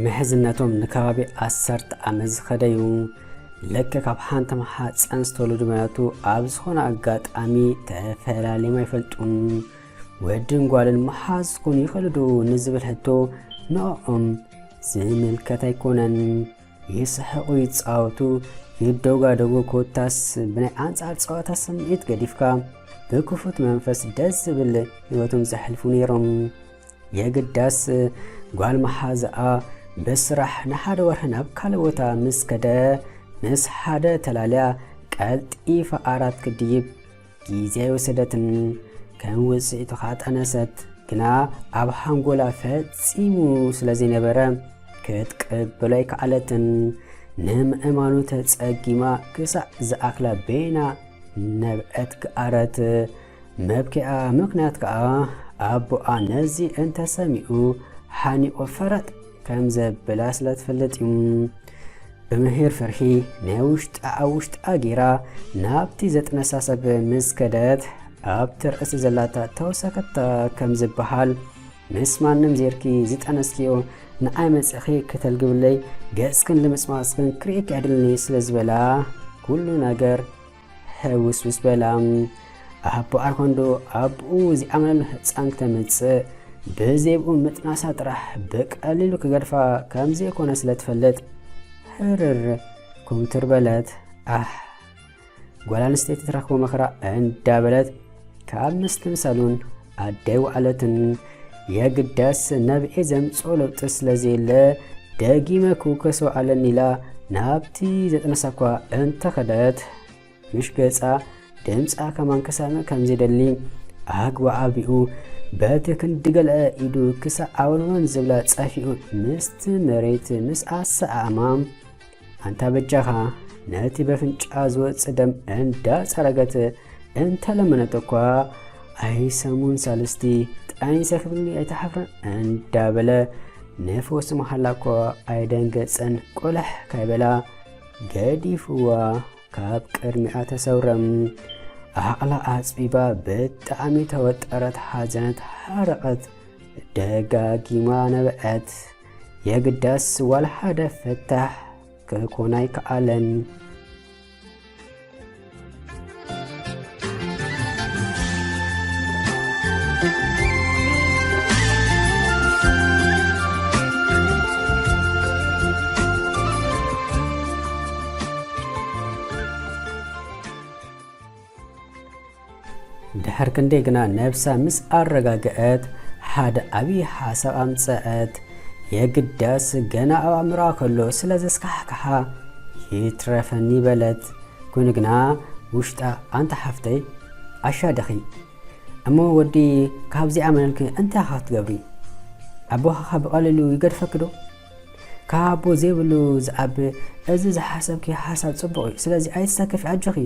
ምሕዝነቶም ንከባቢ ዓሰርተ ዓመት ዝኸደዩ፣ ልክዕ ካብ ሓንቲ ማሓፀን ዝተወለዱ መናቱ ኣብ ዝኾነ ኣጋጣሚ ተፈላሊዮም ኣይፈልጡን። ወድን ጓልን መሓዝ ክኾኑ ይኽእሉ ዶ ንዝብል ሕቶ ንዕኦም ዝምልከት ኣይኮነን። ይስሕቑ፣ ይጻወቱ፣ ይደጋገፉ፣ ኮታስ ብናይ ኣንጻር ጸወታ ስምዒት ገዲፍካ ብክፉት መንፈስ ደስ ዝብል ህይወቶም ዘሕልፉ ነይሮም። የግዳስ ጓል መሓዝኣ ብስራሕ ንሓደ ወርሒ ናብ ካልእ ቦታ ምስ ከደ፣ ምስ ሓደ ተላልያ ቀልጢፋ ዓራት ክድይብ ግዜ ኣይወሰደትን። ከም ውጽኢቱ ከኣ ጠነሰት። ግና ኣብ ሓንጎላ ፈጺሙ ስለ ዘይነበረ ክትቅበሎ ኣይከኣለትን። ንምእማኑ ተጸጊማ ክሳዕ ዝኣኽላ በይና ነብዐት ገኣረት። መብኪኣ ምኽንያት ከኣ ኣቦኣ ነዚ እንተሰሚዑ ሓኒቑ ፈረጥ ከም ዘብላ ስለ ትፈልጥ እዩ። ብምሒር ፍርሒ ናይ ውሽጣ ኣብ ውሽጣ ገይራ ናብቲ ዘጥነሳ ሰብ ምስ ከደት፣ ኣብቲ ርእሲ ዘላታ ተወሰከታ ከም ዝበሃል፣ ምስ ማንም ዜርኪ ዝጠነስክዮ ንዓይ መጺኺ ከተልግብለይ፣ ገጽክን ልምጽማጽክን ክርእየኪ ኣይደልን ስለ ዝበላ፣ ኩሉ ነገር ሕውስውስ በላ። ኣቦ ኣርኮንዶ ኣቦኡ ዝኣመነሉ ህጻን ክተምጽእ፣ ብዘይብኡ ምጥናሳ ጥራሕ ብቀሊሉ ክገድፋ ከም ዘይኮነ ስለ ትፈልጥ፣ ሕርር ኩምትር በለት። ኣሕ፣ ጓል ኣንስተይቲ ትረኽቦ መኸራ እንዳበለት ካብ ምስትምሳሉን ኣደይ ወዓለትን። የግዳስ ነብኤ ዘምጽኦ ለውጢ ስለ ዘየለ፣ ደጊመ ክውከሶ ኣለኒ ኢላ ናብቲ ዘጥነሳ እኳ እንተኸደት፣ ምሽ ገጻ ድምጻ ከማን ክሰምዕ ከም ዝደሊ ኣግባእ ኣቢኡ፣ በቲ ክንዲ ገለ ኢዱ ክሳዕ ኣወንወን ዝብላ ጸፊኡ፣ ምስቲ መሬት ምስ ኣሰኣእማ፣ ኣንታ በጃኻ፣ ነቲ በፍንጫ ዝወጽእ ደም እንዳጸረገት እንተለመነት እኳ፣ ኣይሰሙን ሳልስቲ ጠኒሰ ክብልኒ ኣይትሓፍርን እንዳበለ፣ ንፈውሲ መሃላ እኳ ኣይደንገጸን፣ ቆለሕ ካይበላ ገዲፍዋ። ካብ ቅድሚኣ ተሰውረ። ዓቕላ ኣጽቢባ ብጣዕሚ ተወጠረት፣ ሓዘነት፣ ሓረቐት፣ ደጋጊማ ነብዐት። የግዳስ ዋላ ሓደ ፍታሕ ክኮን ኣይከኣለን። ድሕር ክንደይ ግና ነብሳ ምስ ኣረጋግአት፣ ሓደ ዓብዪ ሓሳብ ኣምጸአት። የግዳስ ገና ኣብ ኣእምሮኣ ከሎ ስለ ዘስካሕክሓ፣ "ይትረፈኒ" በለት። ኮይኑ ግና ውሽጣ፣ "ኣንታ ሓፍተይ፣ ዓሻ ዲኺ? እሞ ወዲ ካብዚኣ መለልኪ እንታይ ኢኻ ክትገብሪ? ኣቦኻ ብቐሊሉ ይገድፈኪ ዶ?" ካብ ኣቦ ዘይብሉ ዝዓቢ፣ እዚ ዝሓሰብኪ ሓሳብ ጽቡቕ እዩ። ስለዚ ኣይትሰከፊ፣ ኣጆኺ፣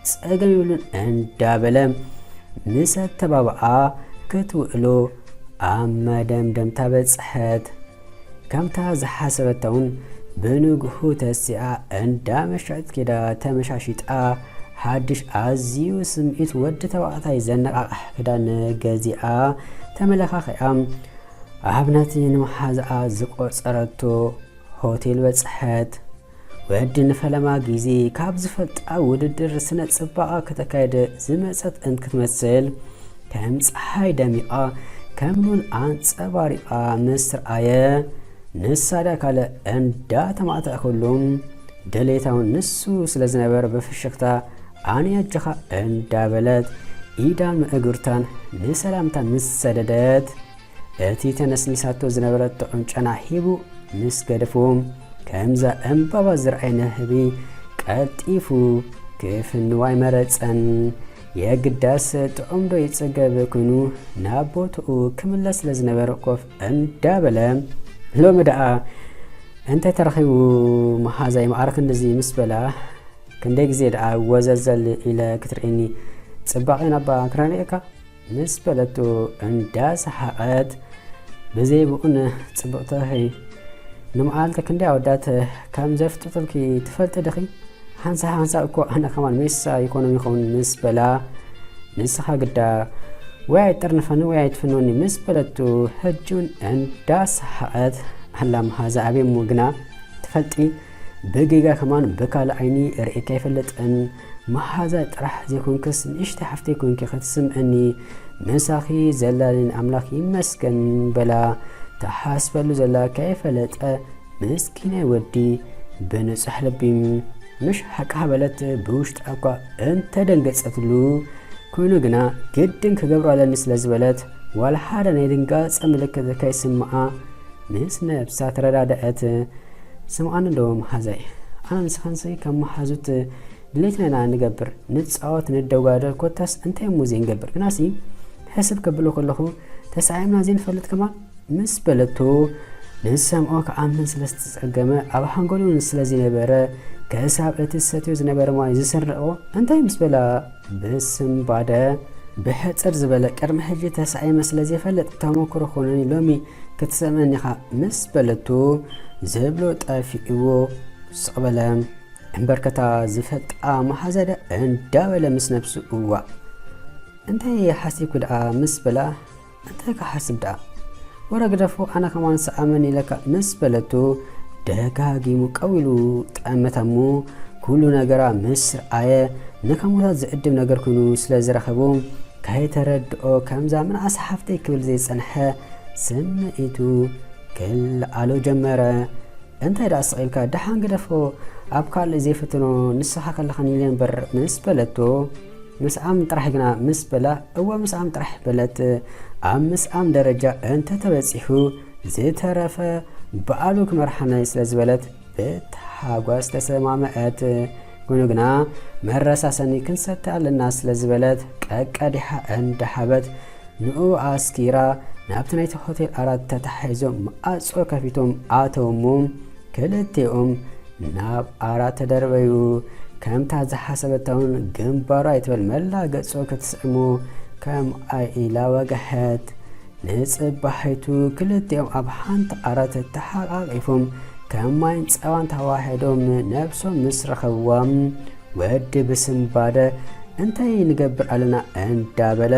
ጸገም የብሉን እንዳበለ ምስ ኣተባብዓ ክትውዕሎ ኣብ መደምደምታ በጽሐት። ከምታ ዝሓሰበታ እውን ብንግሁ ተሲኣ እንዳ መሸጢት ኬዳ ተመሻሺጣ፣ ሓድሽ ኣዝዩ ስምዒት ወዲ ተባዕታይ ዘነቓቕሕ ክዳን ገዚኣ ተመለኻኺዓ፣ ኣብ ነቲ ንመሓዛኣ ዝቖጸረቶ ሆቴል በጽሐት። ወዲ ንፈለማ ግዜ ካብ ዝፈልጣ ውድድር ስነ ጽባቐ ከተካይድ ዝመጸት እንትክትመስል፣ ከም ጸሓይ ደሚቓ፣ ከም ሉል ኣንጸባሪቓ ምስ ረኣየ፣ ንሳ ዳ ካልእ እንዳተማእተኣ ከሎ፣ ድሌታውን ንሱ ስለ ዝነበረ ብፍሽኽታ ኣነ ኣጆኻ እንዳበለት ኢዳን ምእግርታን ንሰላምታ ምስ ሰደደት፣ እቲ ተነስኒሳቶ ዝነበረት ጥዑም ጨና ሂቡ ምስ ገደፎ፣ ከምዛ ዕምባባ ዝረኣየ ንህቢ ቀልጢፉ ክፍንዋ ኣይመረጸን። የግዳስ ጥዑም ዶ ይጽገብ ኮይኑ ናብ ቦትኡ ክምለስ ስለ ዝነበረ ኮፍ እንዳበለ፣ "ሎሚ ደኣ እንታይ ተረኺቡ መሓዛይ፣ ማዕረ ክንድዚ?" ምስ በላ፣ "ክንደይ ግዜ ደኣ ወዘዘል ኢለ ክትርእየኒ፣ ጽባቐ ናባ ክራንየካ?" ምስ በለቶ እንዳሰሓቐት፣ "ብዘይ ብኡን ጽብቕቲ ኢኺ። ንመዓልቲ ክንደይ ኣወዳት ከም ዘፍጥጡልኪ ትፈልጢ ዲኺ? ሓንሳእ ሓንሳእ እኮ ኣነ ከማን ሜሳ ይኮኖም ይኸውን" ምስ በላ፣ ንስኻ ግዳ ወይ ኣይትጥርንፈኒ ወይ ኣይትፍንወኒ ምስ በለቶ፣ ሕጂ እውን እንዳሰሓቐት ኣላ መሓዛ ኣበይ እሞ ግና ትፈልጢ፣ ብጌጋ ከማን ብካልእ ዓይኒ ርእየካ ኣይፈልጥን። መሓዛ ጥራሕ ዘይኮንክስ ንእሽተይ ሓፍተይ ኮንኪ ክትስምዕኒ፣ ምሳኺ ዘላልኒ ኣምላኽ ይመስገን በላ። ትሓስበሉ ዘላ ከይፈለጠ ምስኪናይ ወዲ ብንጹሕ ልቢ፣ ምሽ ሓቃ በለት። ብውሽጣ እኳ እንተደንገጸትሉ፣ ኮይኑ ግና ግድን ክገብሮ ኣለኒ ስለ ዝበለት ዋላ ሓደ ናይ ድንጋጸ ምልክት ከይስምዓ ምስ ነብሳ ተረዳድአት። ስምዓኒ ዶ መሓዛይ፣ ኣነ ንስኻንሲ ከም መሓዙት ድሌትና ኢና ንገብር፣ ንጻወት፣ ንደጓደል፣ ኮታስ እንታይ እሞ ዘይንገብር። ግናሲ ሕስብ ከብሎ ከለኹ ተሳዒምና ዘይንፈልጥ ከማን ምስ በለቶ፣ ንዝሰምዖ ክኣምን ስለ ዝተጸገመ ኣብ ሓንጎሉ እውን ስለ ዝነበረ፣ ክሳብ እቲ ዝሰትዮ ዝነበረ ማይ ዝስረቆ እንታይ ምስ በላ ብስምባደ ብሕጽር ዝበለ ቅድሚ ሕጂ ተሳዒመ ስለ ዘይፈልጥ ተመክሮ ኮነኒ ሎሚ ክትሰምዐኒ ኢኻ ምስ በለቶ ዝብሎ ጠፊእዎ ስቕ በለ። እምበርከታ ዝፈልጣ መሓዘደ እንዳበለ ምስ ነብሱ እዋእ እንታይ ሓሲብኩ ደኣ ምስ በላ እንታይ ክሓስብ ደኣ ወረ ግደፎ ኣነ ከማን ሰኣመኒ ኢለካ ምስ በለቶ ደጋጊሙ ቀው ኢሉ ጠመታ እሞ ኩሉ ነገራ ምስ ረኣየ ንከምኡታት ዝዕድም ነገር ኮይኑ ስለ ዝረኸቦ ከይተረድኦ ከምዛ ምንኣስ ሓፍተይ ክብል ዘይጸንሐ ስምዒቱ ክልኣሎ ጀመረ። እንታይ ደኣ ስቕ ኢልካ ደሓን ግደፎ ኣብ ካልእ ዘይፍትኖ ንስኻ ከለኻን ኢለ እምበር ምስ በለቶ ምስዓም ጥራሕ ግና ምስ በላ እወ ምስዓም ጥራሕ በለት። ኣብ ምስዓም ደረጃ እንተተበጺሑ ዝተረፈ ባዕሉ ክመርሓናይ ስለ ዝበለት ብታሓጓስ ተሰማምዐት። ኮይኑ ግና መረሳሰኒ ክንሰቲ ኣለና ስለ ዝበለት ቀቀዲሓ እንዳሓበት ንኡ ኣስኪራ ናብቲ ናይቲ ሆቴል ኣራት ተታሒዞም ማዕጾ ከፊቶም ኣተው እሞ ክልቲኦም ናብ ኣራት ተደርበዩ። ከምታ ዝሓሰበታ እውን ግንባሩ ኣይትበል መላ ገጹ ክትስዕሞ ከም ኣይ ኢላ ወገሐት። ንጽባሒቱ ክልቲኦም ኣብ ሓንቲ ኣራት ተሓቓቒፎም ከም ማይን ጸባን ተዋሒዶም ነብሶም ምስ ረኸብዋ ወዲ ብስምባደ እንታይ ንገብር ኣለና እንዳበለ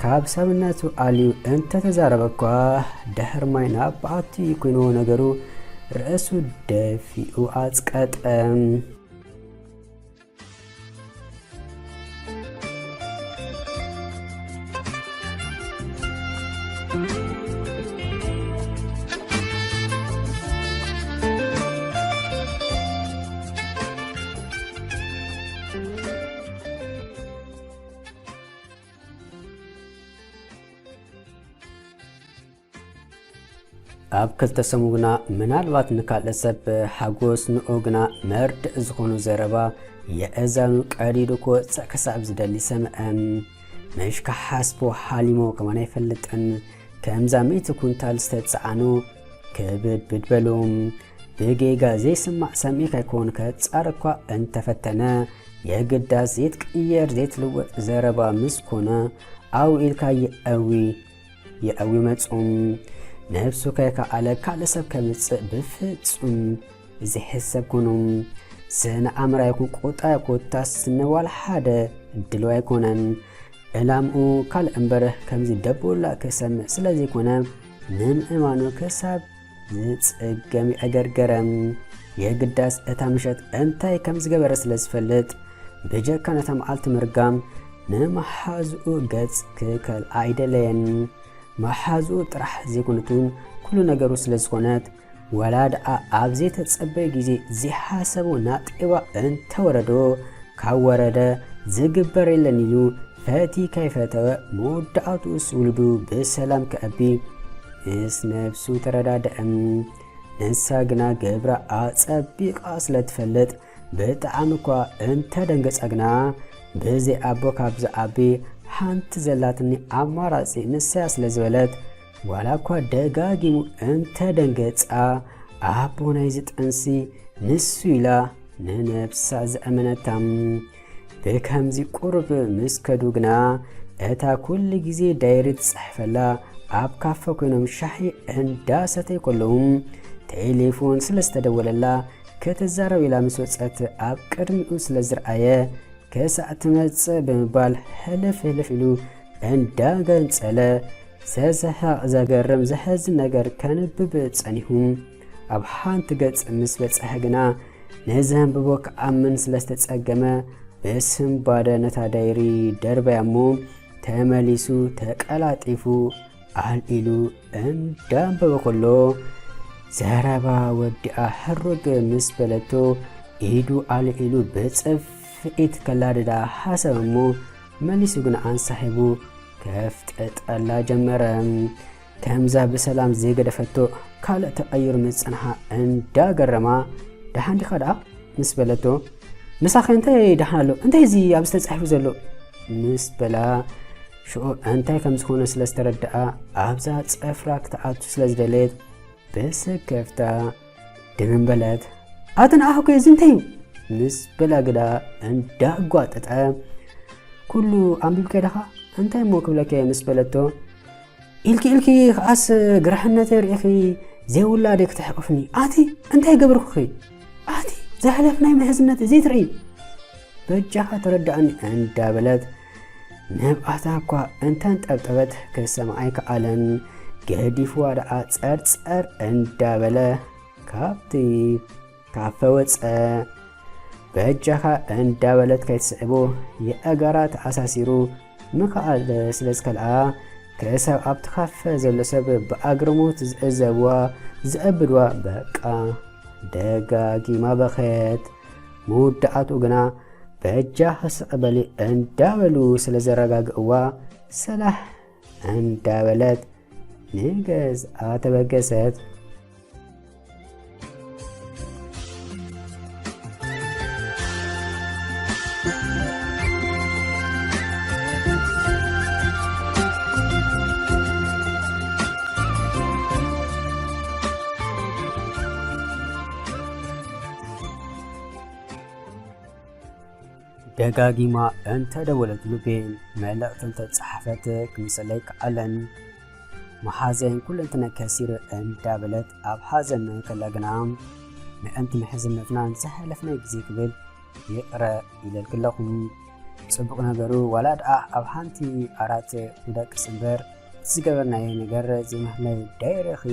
ካብ ሰብነቱ ኣልዩ እንተተዛረበ እኳ ድሕሪ ማይ ናብ በዓቲ ኮይንዎ ነገሩ ርእሱ ደፊኡ ኣጽቀጠ። ኣብ ክልተ ሰሙ ግና ምናልባት ንካልእ ሰብ ሓጎስ ንኡ ግና መርድእ ዝኾኑ ዘረባ የእዛኑ ቀዲዱ ክወፅእ ክሳብ ዝደሊ ሰምዐ። ምሽ ክሓስቦ ሓሊሞ ከማን ኣይፈልጥን። ከምዛ ሚእቲ ኩንታል ዝተፀዓኑ ክብድብድ በሉ። ብጌጋ ዘይስማዕ ሰሚዕ ከይኮን ከፃር እኳ እንተፈተነ የግዳስ ዘይትቅየር ዘይትልወጥ ዘረባ ምስ ኮነ ኣው ኢልካ የእዊ የእዊ መጹ። ነብሱ ከይከኣለ ካልእ ሰብ ከምጽእ ብፍጹም ዝሕሰብ ኩኑ። ስነ ኣምራ ይኹን ቁጣ ኮታስ ንዋላ ሓደ ድልው ኣይኮነን። ዕላምኡ ካልእ እምበር ከምዚ ደቦላ ክሰምዕ ስለ ዘይኮነ ንምእማኑ ክሳብ ዝጽገም ይዕገርገረ። የግዳስ እታ ምሸት እንታይ ከም ዝገበረ ስለ ዝፈልጥ ብጀካ ነታ መዓልቲ ምርጋም ንመሓዝኡ ገጽ ክከል ኣይደለየን። መሓዝኡ ጥራሕ ዘይኮነት እውን ኩሉ ነገሩ ስለ ዝኾነት ዋላ ደኣ ኣብ ዘይተጸበየ ግዜ ዘይሓሰቦ ናጤባ እንተወረዶ ካብ ወረደ ዝግበር የለን ኢሉ ፈቲ ከይፈተወ መወዳእትኡስ ውሉዱ ብሰላም ከዕቢ ምስ ነብሱ ተረዳድአ። ንሳ ግና ገብራ ኣጸቢቓ ስለ ትፈልጥ ብጣዕሚ እኳ እንተደንገጻ ግና ብዘይ ኣቦ ካብ ዝዓቢ ሓንቲ ዘላትኒ ኣማራጺ ንሳያ ስለ ዝበለት ዋላ እኳ ደጋጊሙ እንተደንገጻ ኣቦ ናይዚ ጥንሲ ንሱ ኢላ ንነብሳ ዘእመነታ። ብከምዚ ቁሩብ ምስ ከዱ ግና እታ ኩሉ ግዜ ዳይሪ ትጽሕፈላ ኣብ ካፈ ኮይኖም ሻሂ እንዳሰተዩ ከለዉ ቴሌፎን ስለ ዝተደወለላ ክትዛረብ ኢላ ምስ ወጸት ኣብ ቅድሚኡ ስለ ዝረኣየ ክሳዕ ትመጽእ ብምባል ሕልፍ ሕልፍ ኢሉ እንዳገንጸለ ዘስሕቕ ዘገርም ዘሕዝን ነገር ከንብብ ጸኒሑ። ኣብ ሓንቲ ገጽ ምስ በጽሐ ግና፣ ንዘንብቦ ክኣምን ስለ ዝተጸገመ፣ ብስንባደ ነታ ዳይሪ ደርበያ እሞ፣ ተመሊሱ ተቀላጢፉ ኣልዒሉ እንዳንበበ ከሎ፣ ዘረባ ወዲኣ ሕርግ ምስ በለቶ፣ ኢዱ ኣልዒሉ ብጽፍዒት ከላድዳ ሓሰበ እሞ፣ መሊሱ ግን ኣንሳሒቡ ከፍጥጠላ ጀመረ። ከምዛ ብሰላም ዘይገደፈቶ ካልእ ተቐይሩ ምጽንሓ እንዳገረማ፣ "ደሓን ዲኻ ደኣ?" ምስ በለቶ፣ "ምሳኸ እንታይ ደሓን ኣሎ? እንታይ እዚ ኣብዚ ተጻሒፉ ዘሎ?" ምስ በላ፣ ሽዑ እንታይ ከም ዝኾነ ስለ ዝተረድኣ፣ ኣብዛ ጸፍራ ክትኣቱ ስለ ዝደለየት፣ ብስክፍታ ድምን በለት። "ኣቲ ንኣኹ ከ እዚ እንታይ እዩ?" ምስ በላ ግዳ እንዳጓጠጠ፣ "ኩሉ ኣንቢብከ ዲኻ? እንታይ እሞ ክብለከ?" ምስ በለቶ፣ "ኢልኪ ኢልኪ ከኣስ ግራሕነተይ ርኢኺ ዘይውላደይ ክትሕቁፍኒ? ኣቲ እንታይ ገብርኩኺ? ኣቲ ዘሕለፍናይ ምሕዝነት ዘይትርእይ? በጃኻ ተረዳእኒ" እንዳበለት ንብኣታ እኳ እንተንጠብጠበት ክሰምዓ ኣይከኣለን። ገዲፍዋ ደኣ ጸርጸር እንዳበለ ካብቲ ካፈ ወጸ። በጃኻ እንዳበለት ከይትስዕቦ የእጋራ ተኣሳሲሩ ምኽኣል ስለ ዝከልኣ፣ ክሳብ ኣብቲ ካፈ ዘሎ ሰብ ብኣግርሞት ዝዕዘብዋ፣ ዝእብድዋ፣ በቃ ደጋጊማ በኸየት። መወዳእትኡ ግና በጃኺ ስቕ በሊ እንዳበሉ ስለ ዘረጋግእዋ፣ ሰላሕ እንዳበለት ንገዝኣ ተበገሰት። ደጋጊማ እንተ ደወለት፣ ልቤ መልእኽቲ እንተ ጸሓፈት ክምስለይ ከኣለን። መሓዘን ኩለንትናይ ከሲረ እንዳበለት ኣብ ሓዘን ከላ ግና፣ ምእንቲ ምሕዝነትናን ዝሓለፍናይ ግዜ ክብል ይቕረ ኢለልኪ ኣለኹ። ጽቡቕ ነገሩ ዋላ ደኣ ኣብ ሓንቲ ዓራት ንደቅስ እምበር፣ እቲ ዝገበርናዮ ነገር ዘይምህላዩ ዳይረኺ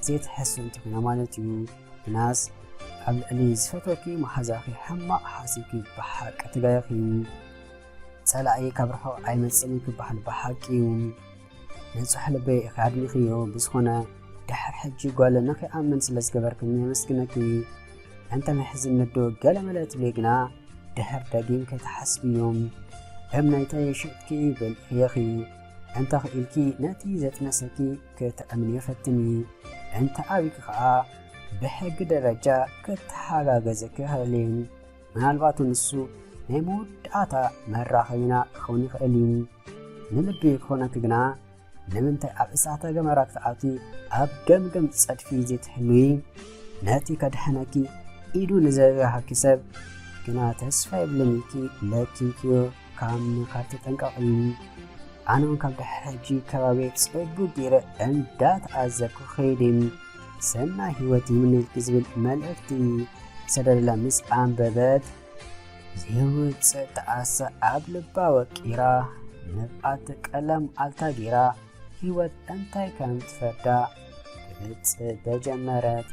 ዘይትሕስብ እንተኾይና ማለት እዩ። ግናስ ኣብ ልዕሊ ዝፈትወኪ መሓዛኺ ሕማቕ ሓሲብኪ ብሓቂ ትጋየኺ። ጸላኢ ካብ ርሑቕ ኣይመጽእን ክበሃል ብሓቂ እዩ። ንጹሕ ልበይ ኢኺ ኣድኒኽዮ። ብዝኾነ፣ ድሕር ሕጂ ጓል ንኺኣምን ስለ ዝገበርክኒ የመስግነኪ። እንተ ምሕዝነት ዶ ገለመለ ትብሊ ግና፣ ድሕር ደጊም ከይትሓስብዮም። እምነይተይ ሽጥኪ በልዕየኺ። እንተ ኽኢልኪ ነቲ ዘጥነሰኪ ክተእምንዮ ፈትኒ። እንተ ኣቢኪ ኸኣ ብሕጊ ደረጃ ክተሓጋገዘኪ ይኽእል እዩ። ምናልባት ንሱ ናይ መወዳእታ መራኸቢና ክኸውን ይኽእል እዩ። ንልቢ ክኾነኪ ግና ንምንታይ ኣብ እሳተ ገመራ ክትኣትዊ ኣብ ገምገም ጸድፊ ዘይትሕልዊ? ነቲ ከድሕነኪ ኢዱ ንዘበሃኪ ሰብ ግና ተስፋ የብልን ኢልኪ ለኪምክዮ ካብ ምኻድ ተጠንቀቒ። ኣነ እውን ካብ ድሕሪ ሕጂ ከባቢ ጽቡቕ ገይረ እንዳተኣዘብኩ ከይደ። ሰናይ ህይወት ይምነየልኪ ዝብል መልእኽቲ ሰደደላ ምስ ኣንበበት፣ ዘይውጽእ ጣዕሳ ኣብ ልባ ወቂራ፣ ንብዓት ቀለም ኣልታ ገይራ፣ ህይወት እንታይ ከም ትፈርዳ ክትጽበ ጀመረት።